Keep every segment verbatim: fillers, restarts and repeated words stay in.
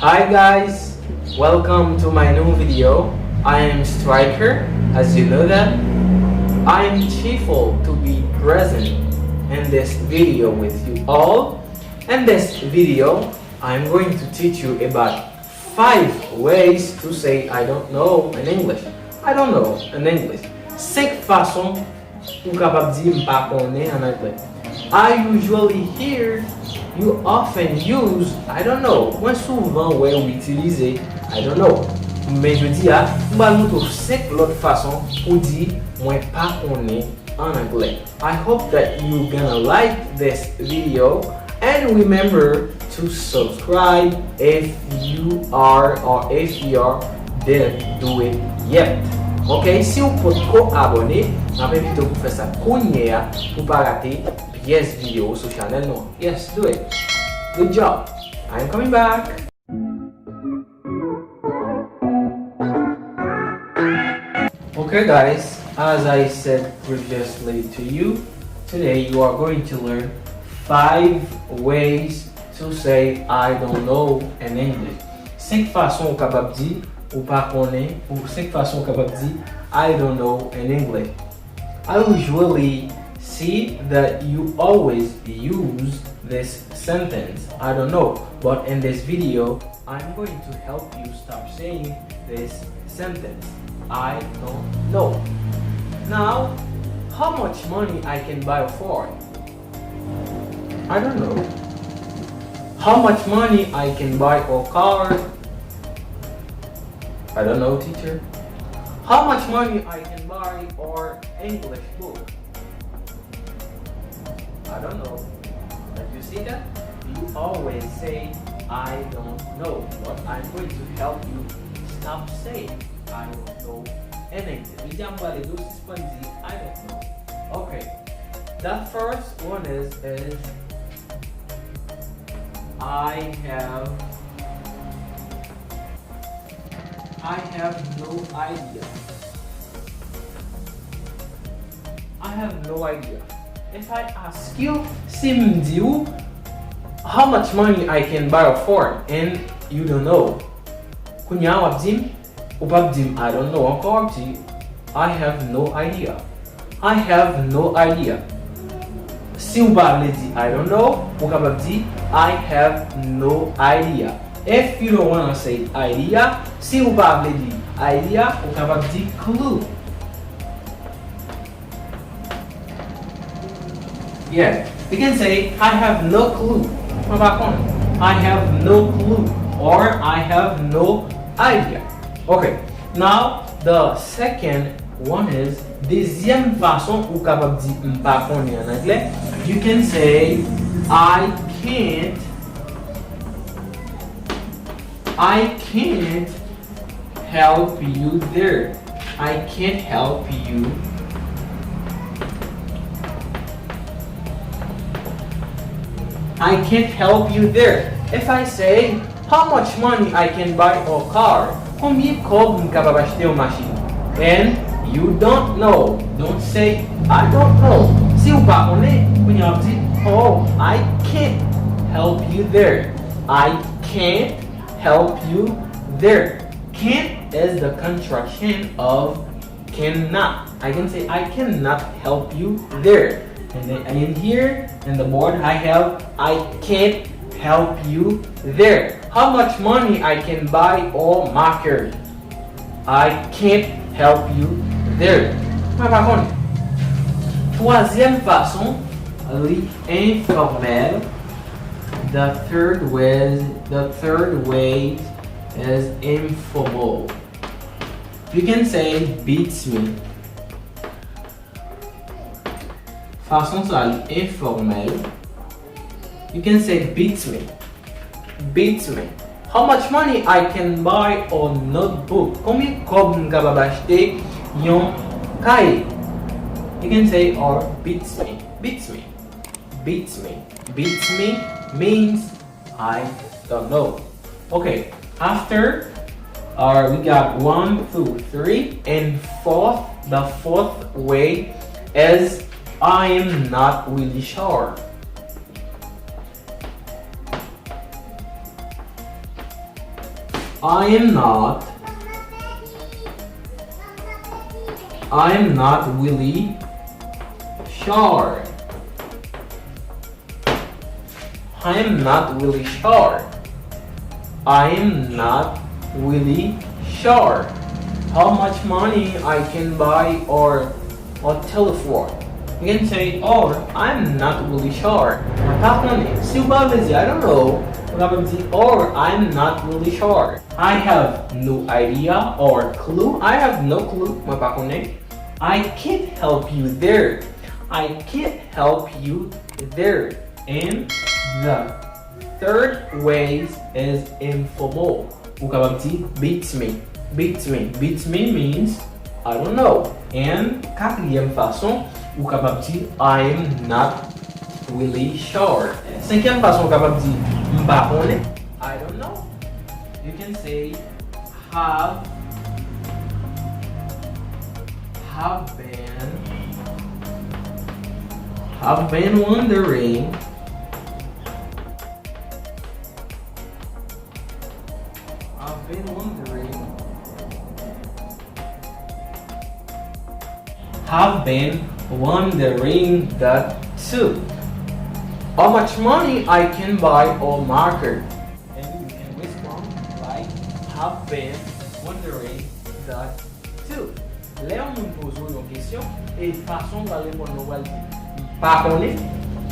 Hi guys, welcome to my new video. I am Striker, as you know that. I am cheerful to be present in this video with you all. In this video, I'm going to teach you about five ways to say I don't know in English. I don't know in English. Senk fason ou kapab di m pa konnen an anglè. I usually hear you often use I don't know. Mwen souvan wè ou itilize I don't know. Men jodi a, m pral montre w senk lòt fason pou di mwen pa konnen an anglè. I hope that you gonna like this video and remember to subscribe if you are or if you are didn't do it yet. Ok, si w potko abòne, m ap envite w pou fè sa kounye a pou pa rate pyès videyo sou chanèl nou an. Yes, do it. Good job. I am coming back. Okay, guys, as I said previously to you, today you are going to learn five ways to say I don't know in English. Senk fason ou kapab di ou pa konnen, ou senk fason ou kapab di I don't know in English. I usually see that you always use this sentence, I don't know, but in this video, I'm going to help you stop saying this sentence, I don't know. Now, how much money I can buy a phone? I don't know. How much money I can buy a car? I don't know, teacher. How much money I can buy or English book? I don't know. But you see that? You always say, I don't know. But I'm going to help you stop saying, I don't know anything. Li di a m pale dou sispann di, I don't know. Okay. The first one is, is I have I have no idea. I have no idea. If I ask you, si m di w, how much money I can borrow for, and you don't know. Kounye a w ap di m, ou p ap di m I don't know ankò, w ap di I have no idea. I have no idea. Si w pa vle di I don't know, ou kapab di I have no idea. If you don't wanna say idea, si ou pa vle di idea, ou kapab di clue. Yeah, you can say I have no clue. Mwen pa konnen. I have no clue or I have no idea. Okay, now the second one is, dezyèm fason ou kapab di m pa konnen an anglè, you can say I can't I can't help you there. I can't help you. I can't help you there. If I say, how much money I can buy a car? Konbyen kòb m kapab achte yon machin? And you don't know. Don't say, I don't know. Si ou pa konnen, kounye a w ap di, oh, I can't help you there. I can't help you there. Can't is the contraction of cannot. I can say, I cannot help you there. And then in here, in the board, I have, I can't help you there. How much money I can buy a marker? I can't help you there. Mwen pa konnen. Twazyèm fason, li enfòmèl. The third way, the third way is informal. You can say beats me. Fason sa li enfòmèl. You can say beats me. Beats me. How much money I can buy a notebook? Konbyen kòb m kapab achte yon kaye? You can say or beats me. Beats me. Beats me. Beats me means I don't know. Okay, after, uh, we got one, two, three, and fourth, the fourth way is I am not really sure. I am not I am not really sure. I am not really sure. I am not really sure how much money I can buy or a telephone. You can say, or I'm not really sure. Mwen pa konnen. Si w pa vle di I don't know, ou kapab di, or I'm not really sure. I have no idea or clue. I have no clue. Mwen pa konnen. I can't help you there. I can't help you there. And the third ways is informal. Ou kapab di beats me. Beats me. Beats me means I don't know. And katriyèm fason, ou kapab di I am not really sure. Senkyèm fason, ou kapab di m pa konnen. I don't know. You can say have have been have been wondering I've been wondering have been wondering that too. How much money I can buy a marker? And you can respond like, have been wondering that too. Lè yon moun poze w yon kesyon, e fason w pral reponn nan, w pral di, m pa konnen,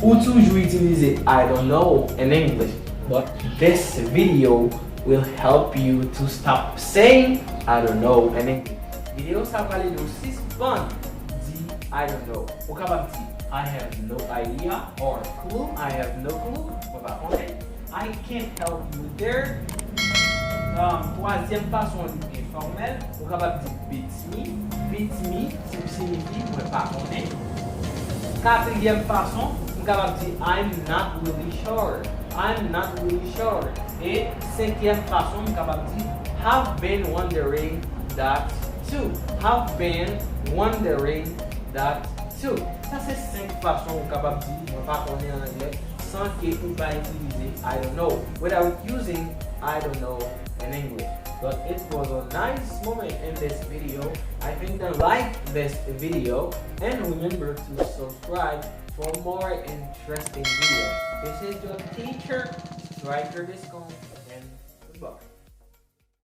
ou toujou itilize I don't know in English. But this video will help you to stop saying I don't know in English. Videyo sa pral ede w sispann di I don't know. Ou kapab di I have no idea or clue, I have no clue, mwen pa konnen. I can't help you there. Um, twazyèm fason li enfòmèl, ou kapab di beats me. Beats me siyifi mwen pa konnen. Katriyèm fason, m kapab di I'm not really sure. I'm not really sure. E senkyèm fason, m kapab di have been wondering that too. Have been wondering that too. Sa se senk fason ou kapab di mwen pa konnen an anglè san ke ou pa itilize I don't know, without using I don't know in English. But it was a nice moment in this video. I think that like this video and remember to subscribe for more interesting videos. This is your teacher, Striker Descombe.